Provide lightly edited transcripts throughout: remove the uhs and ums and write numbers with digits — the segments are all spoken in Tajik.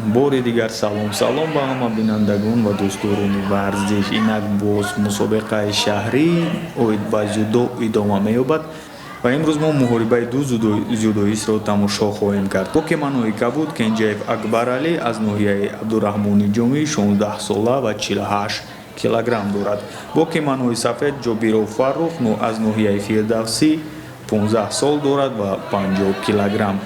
Бори дигар салом, салом ба ҳама бинандагон ва дӯстдорони варзиш. Инак боз мусобиқаи шаҳрӣ оид ба ҷудо идома меёбад ва имрӯз мо муҳорибаи ду дзюдоистро тамошо хоҳем кард. Бо кеманҳои кабуд Кенҷаев Акбаралӣ аз ноҳияи Абдураҳмони Ҷомӣ, 16 сола ва 48 килограмм дорад. Бо кеманҳои сафед Ҷобиров Фаррух аз ноҳияи Фирдавсӣ, 15 сол дорад ва 50 килограмм.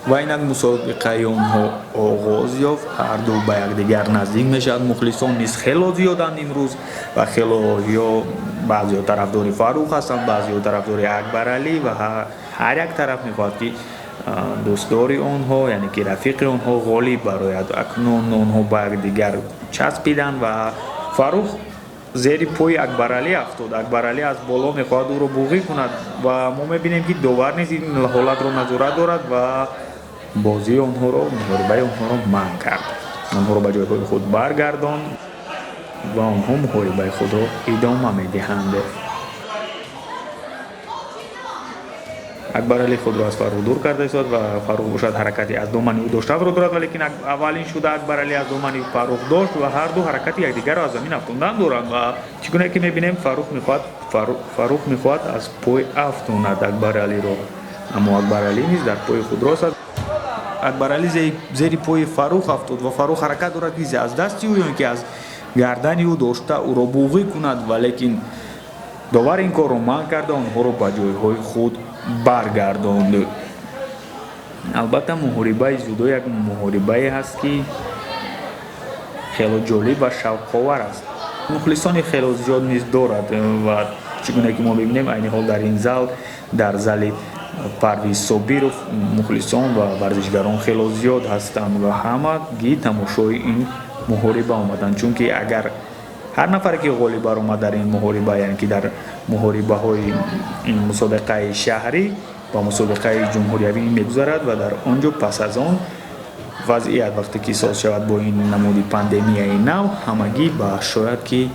Ва инак мусобиқаи онҳо оғоз ёфт. Ҳарду ба якдигар наздик мешавад. Мухлисон низ хело зиёданд имрӯз ва хело ё баъзеҳо тарафдори Фаррух ҳастанд, баъзеҳо тарафдори Акбаралӣ ва ҳар як тараф мехоҳад, ки дӯстдори онҳо, яъне ки рафиқи онҳо ғолиб барояд. Акнун онҳо ба якдигар часпиданд ва Фаррух зери пои Акбаралӣ афтод. Акбаралӣ аз боло мехоҳад ӯро буғӣ кунад ва мо мебинем, ки довар низ ин ҳолатро назорат дорад ва бозии онҳоро, муҳорибаи онҳоро манъ кард, онҳоро ба ҷойҳои худ баргардонд ва онҳо муҳорибаи худро идома медиҳанд. Акбаралӣ худро аз Фаррух дур карда истод ва Фаррух бошад, ҳаракати аз домани ӯ доштанро дорад, валекин аввалин шуда Акбаралӣ аз домани Фаррух дошт ва ҳарду ҳаракати якдигарро аз замин афтондан доранд. Ва чӣ гуна ки мебинем, Фаррух мехоҳад аз пой афтонад Акбаралиро, аммо Акбаралӣ низ дар пои худ рост аст. Акбаралӣ зери пои Фаррух афтод ва Фаррух ҳаракат дорад, ки аз дасти ӯ ё ки аз гардани ӯ дошта ӯро буғӣ кунад, валекин довар ин корро манъ карда, онҳоро ба ҷойҳои худ баргардонд. Албатта, муҳорибаи дзюдо як муҳорибае ҳаст, ки хело ҷолиб ва шавқовар аст, мухлисони хело зиёд низ дорад. Ва чӣ гуна ки мо мебинем, айни ҳол дар ин зал, дар зали Парвиз Собиров, мухлисон ва варзишгарон хело зиёд ҳастанд ва ҳамагӣ тамошои ин муҳориба омаданд, чунки агар ҳар нафаре ки ғолиб баромад дар ин муҳориба, яъне ки дар муҳорибаҳои ин мусобиқаи шаҳрӣ, ба мусобиқаи ҷумҳуриявӣ мегузарад. Ва дар он ҷо пас аз он вазъият вақте ки соз шавад бо ин намуди пандемияи нав, ҳамагӣ ба шояд ки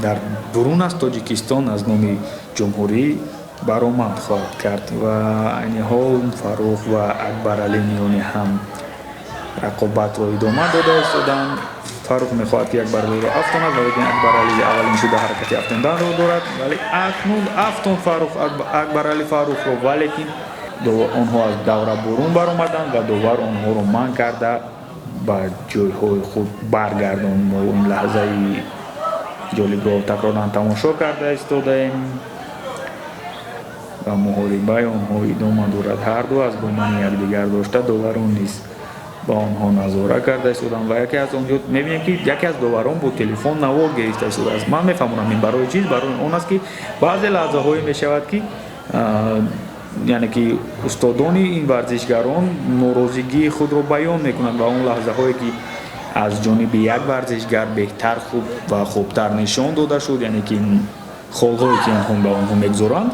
дар бурун аз Тоҷикистон аз номи ҷумҳурӣ баромад хоҳад кард. Ва айни ҳол Фаррух ва Акбаралӣ миёни ҳам рақобатро идома дода истоданд. Фаррух мехоҳад, ки Акбаралиро афтонад, валекин Акбаралӣ аввалин шуда ҳаракати афтонданро дорад, вале акнун афтон Фаррух Акбаралӣ Фаррухро, валекин онҳо аз давра бурун баромаданд ва довар онҳоро манъ карда, ба ҷойҳои худ баргардонд. Мо ин лаҳзаи ҷолибро такроран тамошо карда истодаем ва муҳорибаи онҳо идома дорад. Ҳарду аз домани якдигар дошта, доварон низ ба онҳо назора карда истоданд ва яке аз онҷо мебинем, ки яке аз доварон бо телефон навор гирифта истодааст. Ман мефаҳмонам, ин барои чиз, барои он аст, ки баъзе лаҳзаҳое мешавад, ки яъне ки устодони ин варзишгарон норозигии худро баён мекунанд ва он лаҳзаҳое ки аз ҷониби як варзишгар беҳтар, хуб ва хубтар нишон дода шуд, яъне ки холҳое ки онҳо ба онҳо мегузоранд,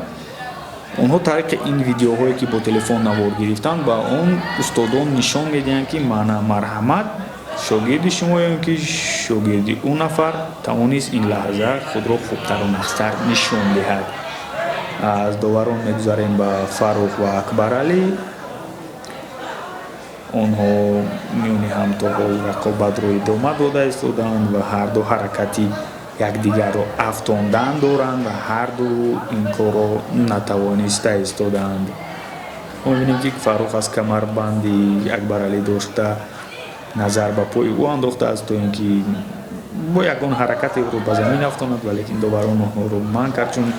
онҳо тариқи ин видеоҳое ки бо телефон навор гирифтанд, ба он устодон нишон медиҳанд, ки мана, марҳамат, шогирди шумо ё ки шогирди ӯ нафар тавонист ин лаҳза худро хубтару нағзтар нишон диҳад. Аз доварон мегузарем ба Фаррух ва Акбаралӣ. Онҳо миёни ҳам то ҳол рақобатро идома дода истодаанд ва ҳарду ҳаракати якдигарро афтондан доранд ва ҳарду ин корро натавониста истодаанд. Мо мебинем, ки Фаррух аз камарбанди Акбаралӣ дошта, назар ба пои ӯ андохтааст, то ин ки бо ягон ҳаракате ӯро ба замин афтонад, валекин доварон онҳоро манъ кард, чун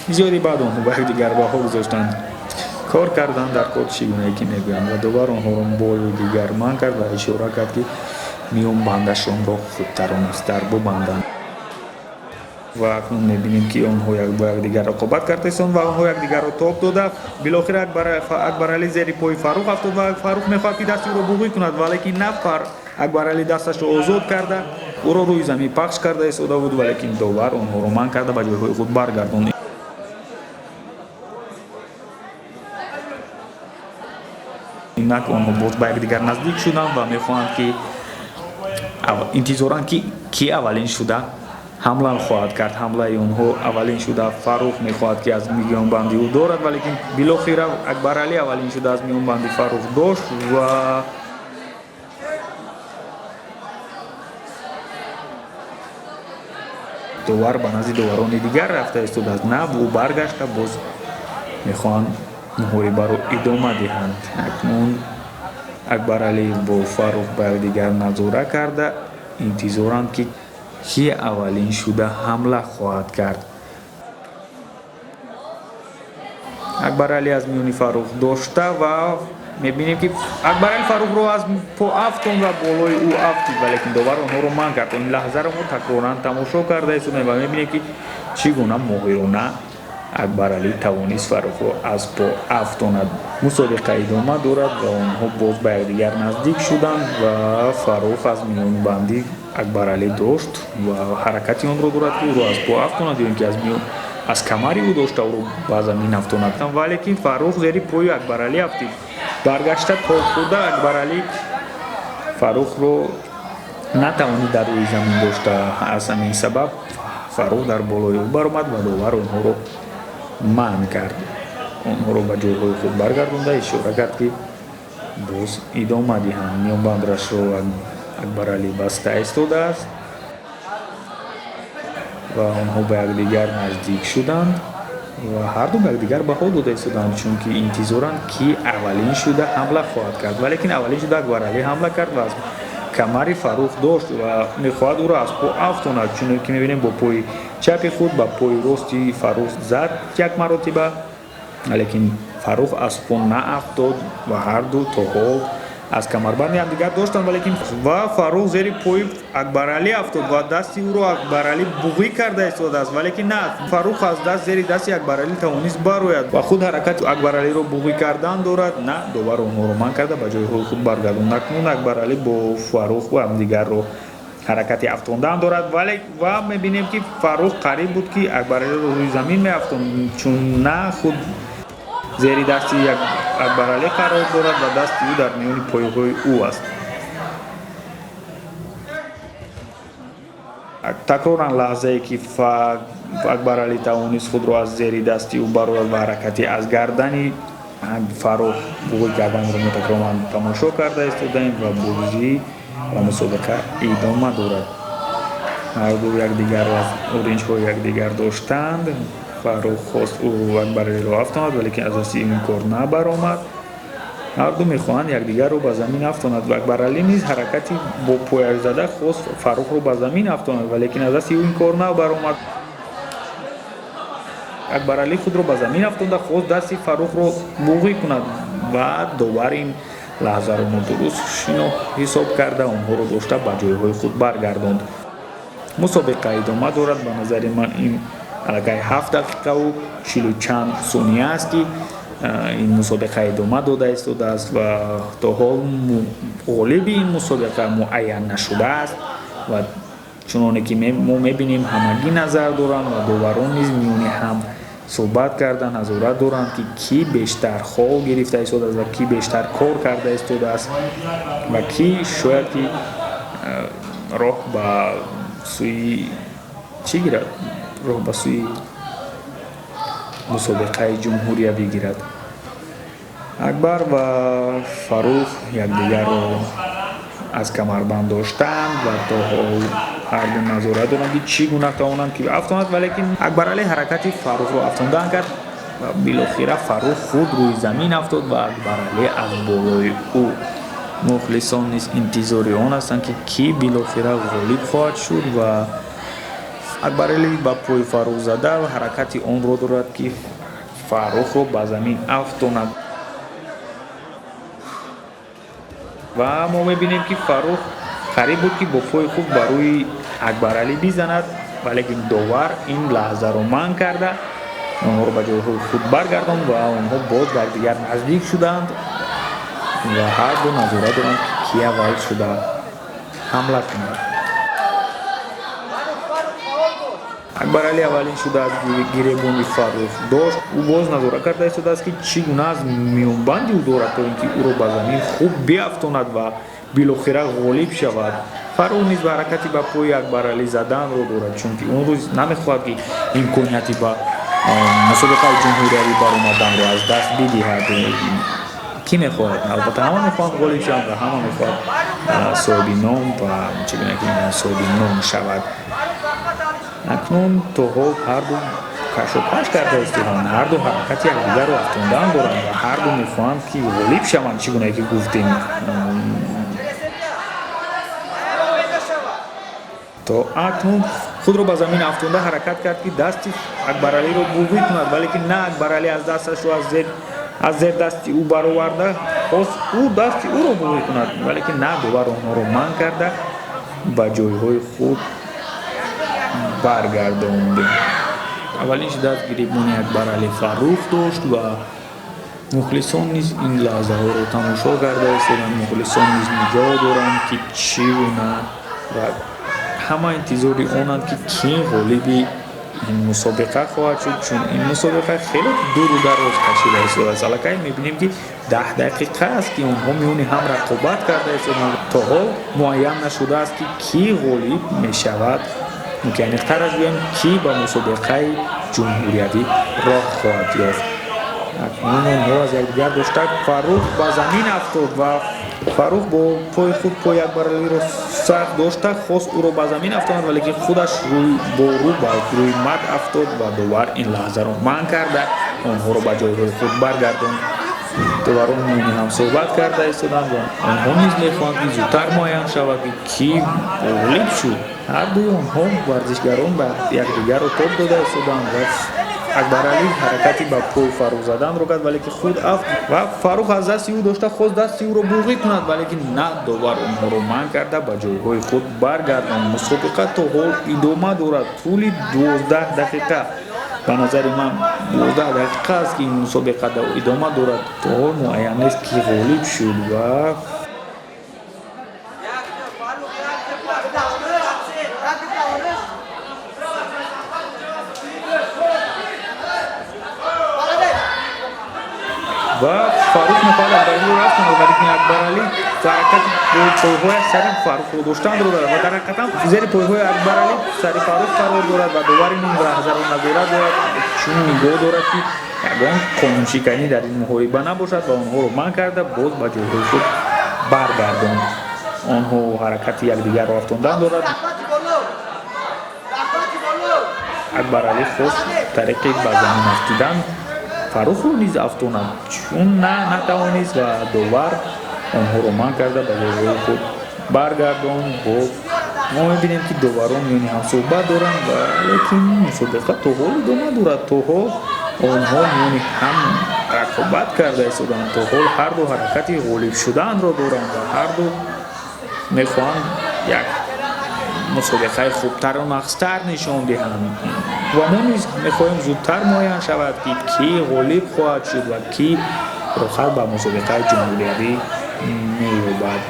зиёди баъд онҳо ба якдигар баҳо гузоштанд, кор кардан дар кор, чӣ гунае ки мегӯянд. Ва довар онҳоро бори дигар манъ кард ва ишора кард, ки миёнбандашонро хубтару нағзтар бубанданд. Ва акнун мебинем, ки онҳо бо якдигар рақобат карда истанд ва онҳо якдигарро тоб дода, билохира Акбаралӣ зери пои Фаррух афтод ва Фаррух мехоҳад, ки дасти ӯро буғӣ кунад, валекин нафар Акбаралӣ дасташро озод карда, ӯро рӯи замин пахш карда истода буд, валекин довар онҳоро манъ карда, ба ҷойҳои худ баргардонд. Инак онҳо боз ба якдигар наздик шуданд ва мехоҳанд, ки интизоранд, ки ки аввалин шуда ҳамла хоҳад кард. Ҳамлаи онҳо аввалин шуда Фаррух мехоҳад, ки аз миёнбанди ӯ дорад, валекин билохира Акбаралӣ аввалин шуда аз миёнбанди Фаррух дошт ва Довар ба назди доварони дигар рафта истодааст. На, ӯ баргашта, боз мехоҳанд муҳорибаро идома диҳанд. Акнун Акбаралиев бо Фаррух ба якдигар назора карда интизоранд, ки кӣ аввалин шуда ҳамла хоҳад кард. Акбаралӣ аз миёни Фаррух дошта ва мебинем, ки Акбарали Фаррухро аз по афтон ва болои ӯ афтид, валекин довар онҳоро манъ кард. Ин лаҳзаро мо такроран тамошо карда истодаем ва мебинем, ки чӣ гуна моҳирона Акбаралӣ тавонист Фаррухро аз по афтонад. Мусобиқа идома дорад ва онҳо боз ба якдигар наздик шуданд ва Фаррух аз миёнбандӣ Акбаралӣ дошт ва ҳаракати онро дорад, ки ӯро аз по афтонад ё ин ки аз миён аз камари ӯ дошта ӯро ба замин афтонад, валекин Фаррух зери пои Акбаралӣ афтид. Баргашта тоб хӯрда, Акбаралӣ Фаррухро натавонид дар рӯи замин дошта. Аз ҳамин сабаб Фаррух дар болои ӯ баромад ва довар онҳоро манъ кард, онҳоро ба ҷойҳои худ баргардонда ишора кард, ки боз идома диҳанд. Миёнбандрашро Акбаралӣ баста истодааст ва онҳо ба якдигар наздик шуданд ва ҳарду ба якдигар баҳо дода истоданд, чунки интизоранд, ки аввалин шуда ҳамла хоҳад кард. Валекин аввалин шуда Акбаралӣ ҳамла кард ва аз камари Фаррух дошт ва мехоҳад ӯро аз по афтонад. Чуне ки мебинем, бо пои чапи худ ба пои рости Фаррух зад як маротиба, лекин Фаррух аз по наафтод ва ҳарду то ҳол аз камарбанди ҳамдигар доштанд. Валекин ва Фаррух зери пои Акбаралӣ афтод ва дасти ӯро Акбаралӣ буғӣ карда истодааст, валекин на, Фаррух аз даст зери дасти Акбаралӣ тавонист барояд ва худ ҳаракати Акбаралиро буғӣ кардан дорад. На, довар онҳоро манъ карда ба ҷойҳои худ баргардонд. Акнун Акбаралӣ бо Фаррух ҳамдигарро ҳаракати афтондан дорад, вале ва мебинем, ки Фаррух қариб буд, ки Акбаралиро рӯи замин меафтонд, чун на худ зери дасти Акбаралӣ қарор дорад ва дасти ӯ дар миёни пойҳои ӯ аст. Такроран лаҳзае, ки Акбаралӣ тавонист худро аз зери дасти ӯ барояд ва ҳаракати аз гардани Фаррух буғӣ карданро мо такроран тамошо карда истодаем ва бозӣ ва мусобиқа идома дорад. Ҳарду якдигарро аз оринҷҳои якдигар доштанд. Фаррух хост ӯ Акбаралиро афтонад, валекин аз дасти ин кор набаромад. Ҳарду мехоҳанд якдигарро ба замин афтонад ва Акбаралӣ низ ҳаракати бо пояш зада хост Фаррухро ба замин афтонад, валекин аз дасти ӯ ин кор набаромад. Акбаралӣ худро ба замин афтонда хост дасти Фаррухро буғӣ кунад ва довар ин лаҳзаро нодуруст шино ҳисоб карда, онҳоро дошта ба ҷойҳои худ баргардонд. Мусобиқа идома дорад. Ба назари ман, ин аллакай 7 дақиқаву чилу чанд сония аст, ки ин мусобиқа идома дода истодааст ва то ҳол ғолиби ин мусобиқа муайян нашудааст. Ва чуноне ки мо мебинем, ҳамагӣ назар доранд ва доварон низ миёни ҳам суҳбат карда назорат доранд, ки кӣ бештар хол гирифта истодааст ва кӣ бештар кор карда истодааст ва кӣ шояд ки роҳ ба сӯи чӣ гирад, роҳ ба сӯи мусобиқаи ҷумҳуриявӣ гирад. Акбар ва Фаррух якдигарро аз камарбанд доштанд ва то ҳол ҳарду назорат доранд, ки чӣ гуна тавонанд ки афтонад. Валекин Акбаралӣ ҳаракати Фаррухро афтондан кард ва билохира Фаррух худ рӯи замин афтод ва Акбаралӣ аз болои ӯ. Мухлисон низ интизори он ҳастанд, ки кӣ билохира ғолиб хоҳад шуд. Ва Акбаралӣ ба пои Фаррух зада ҳаракати онро дорад, ки Фаррухро ба замин афтонад. Ва мо мебинем, ки Фаррух қариб буд, ки бо пои худ ба рӯи Акбаралӣ бизанад, валекин довар ин лаҳзаро манъ карда, онҳоро ба ҷойҳои худ баргардонд ва онҳо боз ба якдигар наздик шуданд ва ҳарду назора доранд, ки кӣ аввал шуда ҳамла кунад. Акбаралӣ аввалин шуда аз гиребони Фаррух дошт. Ӯ боз назора карда истодааст, ки чӣ гуна аз миёнбанди ӯ дорад, то ин ки ӯро ба замин хуб биафтонад ва билохира ғолиб шавад. Фаррух низ ба ҳаракати ба пои Акбаралӣ заданро дорад, чунки он рӯз намехоҳад, ки имконияти ба мусобиқаи ҷумҳуриявӣ баромаданро аз даст бидиҳад. Кӣ мехоҳад? Албатта, ҳама мехоҳанд ғолиб шаванд ва ҳама мехоҳад соҳиби ном ва чӣ гуна ки соҳиби ном шавад. Акнун то ҳол ҳарду кашокаш карда истоданд, ҳарду ҳаракати якдигарро афтондан доранд ва ҳарду мехоҳанд, ки ғолиб шаванд, чӣ гуна ки гуфтем. То акнун худро ба замин афтонда ҳаракат кард, ки дасти Акбаралиро буғӣ кунад, валекин на, Акбаралӣ аз дасташро аз зер дасти ӯ бароварда, хост ӯ дасти ӯро буғӣ кунад, валекин на, довар онҳоро манъ карда, ба ҷойҳои худ баргардонд. Аввалин шиддат гирибони Акбаралӣ Фаррух дошт ва мухлисон низ ин лаҳзаҳоро тамошо карда истоданд. Мухлисон низ нигоҳ доранд, ки чӣ гуна, ва ҳама интизори онанд, ки кӣ ғолиби ин мусобиқа хоҳад шуд, чун ин мусобиқа хеле дуру дароз кашида истодааст. Аллакай мебинем, ки 10 дақиқа аст, ки онҳо миёни ҳам рақобат карда истоданд. То ҳол муайян нашудааст, ки кӣ ғолиб мешавад, ки аниқтараш гӯем, кӣ ба мусобиқаи ҷумҳуриявӣ роҳ хоҳад ёфт. Акнун онҳо аз якдигар дошта, Фаррух ба замин афтод ва Фаррух бо пои худ пои Акбаралиро сахт дошта, хост ӯро ба замин афтонад, валекин худаш бо рӯ ба рӯи мат афтод ва довар ин лаҳзаро манъ карда, онҳоро ба ҷойҳои худ баргардонд. Доварон миёни ҳам суҳбат карда истоданд ва онҳо низ мехоҳанд, ки зудтар муайян шавад, ки кӣ ғолиб шуд. Ҳардуи онҳо варзишгарон ба якдигарро тоб дода истоданд ва Акбаралӣ ҳаракати ба пой Фаррух заданро кард, валекин худ афт ва Фаррух аз дасти ӯ дошта, хост дасти ӯро буғӣ кунад, валекин на, довар онҳоро манъ карда, ба ҷойҳои худ баргардонд. Мусобиқа то ҳол идома дорад, тӯли 12 дақиқа. Ба назари ман, 12 дақиқа аст, ки ин мусобиқа идома дорад. То ҳол муайян нест, ки ғолиб шуд ва Фаррух мехоҳад Акбаралиро рафтонад, валекин Акбаралӣ ҳаракати бо пойҳояш сари Фаррухро доштанро дорад ва дар ҳақиқатам зери пойҳои Акбаралӣ сари Фаррух қарор дорад ва довар ин лаҳзаро назорат дорад, чун нигоҳ дорад, ки ягон қонуншиканӣ дар ин муҳориба набошад, ва онҳоро манъ карда, боз ба ҷойҳои худ баргардонд. Онҳо ҳаракати якдигарро афтондан дорад. Акбаралӣ хост тариқи ба замин афтидан Фаррухро низ афтонад, чун на, натавонист ва довар онҳоро манъ карда, ба ҷойҳои худ баргардонд. Бо мо мебинем, ки доварон миёни ҳам суҳбат доранд, ва лекин мусобиқа то ҳол идома дорад. То ҳол онҳо миёни ҳам рақобат карда истоданд. То ҳол ҳарду ҳаракати ғолиб шуданро доранд ва ҳарду мехоҳанд як мусобиқаи хубтару нағзтар нишон диҳанд ва мо низ мехоҳем зудтар муайян шавад, ки кӣ ғолиб хоҳад шуд ва кӣ рухсат ба мусобиқаи ҷумҳуриявӣ меёбад.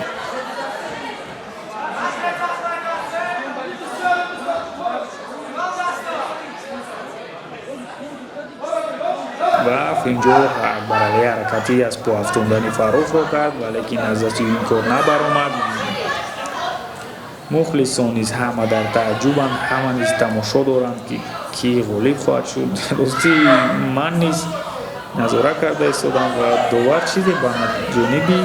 Ва инҷо Акбаралӣ ҳаракати аз по афтондани Фаррухро кард, валекин аз дасти ин кор набаромад. Мухлисон низ ҳама дар тааҷҷубанд, ҳама низ тамошо доранд, ки кӣ ғолиб хоҳад шуд. Ростӣ, ман низ назора карда истодам ва довар чизе ба ҷониби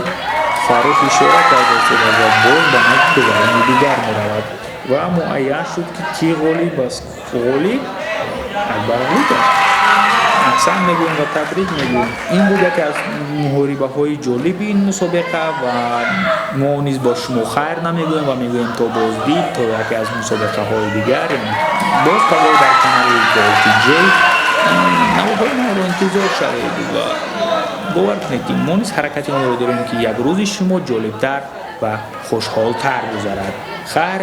Фаррух ишора карда истодааст ва боз ба назди доварони дигар меравад ва муайян шуд, ки кӣ ғолиб аст. Ғолиб Акбаралӣ гашт. Аҳсан мегӯем ва табрик мегӯем. Ин буд яке аз муҳорибаҳои ҷолиби ин мусобиқа ва мо низ бо шумо хайр намегӯем ва мегӯем то боздид, то яке аз мусобиқаҳои дигар. Боз пагоҳ дар канали Голтиҷ наворҳои моро интизор шавед ва бовар кунед, ки мо низ ҳаракати онро дорем, ки як рӯзи шумо ҷолибтар ва хушҳолтар гузарад. Хайр.